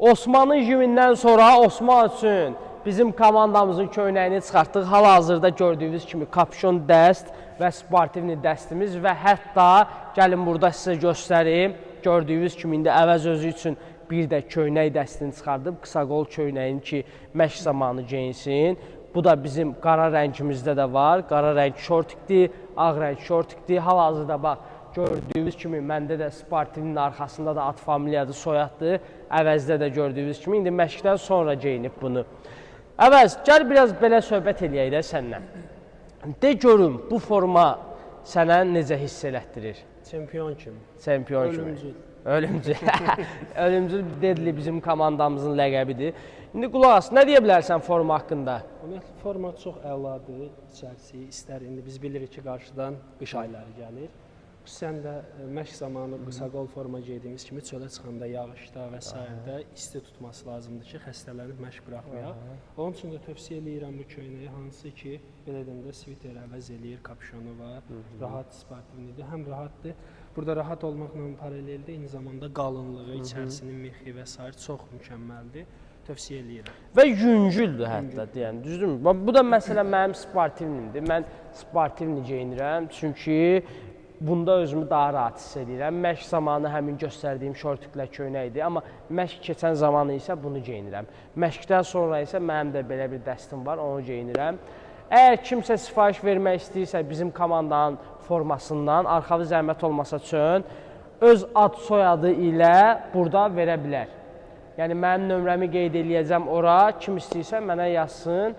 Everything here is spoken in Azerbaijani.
Osmanın jimindən sonra Osman üçün bizim komandamızın köynəyini çıxartdıq. Hal-hazırda gördüyünüz kimi kapşon dəst və sportivni dəstimiz və hətta gəlin burada sizə göstərim. Gördüyünüz kimi indi əvəz özü üçün bir də köynək dəstini çıxardıb, qısaqol köynəyini ki, məşq zamanı geyinsin. Bu da bizim qara rəngimizdə də var. Qara rəng şortikdir, ağ rəng şortikdir. Hal-hazırda bax gördüyünüz kimi məndə də sportivnin arxasında da ad familiyadır, soyaddır. Əvəzdə də gördüyünüz kimi indi məşqdən sonra geyinib bunu. Əvəz, gəl biraz belə söhbət eləyək də səndən. De görüm bu forma sənə necə hiss elətdirir? Çempion kimi. Çempion kimi. Ölümcül. Ölümcül. Ölümcül Dedli bizim komandamızın ləqəbidir. İndi qulaq as, nə deyə bilərsən forma haqqında? Ümumiyyətlə forma çox əladır içərisi. İstər indi biz bilirik ki, qarşıdan qış ayları gəlir. Xüsusən də məşq zamanı qısa qol forma geydiyimiz kimi çölə çıxanda yağışda və sairədə isti tutması lazımdır ki, xəstələnib məşq buraxmayaq. Onun üçün də tövsiyə eləyirəm bu köynəyi, hansı ki, belə deyim də sviter əvəz eləyir, kapşonu var, rahat sportivnidir, həm rahatdır. Burada rahat olmaqla paraleldə eyni zamanda qalınlığı, içərisinin mexi və sair çox mükəmməldir. Tövsiyə eləyirəm. Və yüngüldür hətta deyən, düzdürmü? Bax, bu da məsələn mənim sportivnimdir. Mən sportivni geyinirəm, çünki bunda özümü daha rahat hiss edirəm. Məşq zamanı həmin göstərdiyim şortiklə köynəkdir, amma məşq keçən zamanı isə bunu geyinirəm. Məşqdən sonra isə mənim də belə bir dəstim var, onu geyinirəm. Əgər kimsə sifariş vermək istəyirsə bizim komandanın formasından, arxavı zəhmət olmasa üçün öz ad soyadı ilə burada verə bilər. Yəni mənim nömrəmi qeyd eləyəcəm ora. Kim istəyirsə mənə yazsın.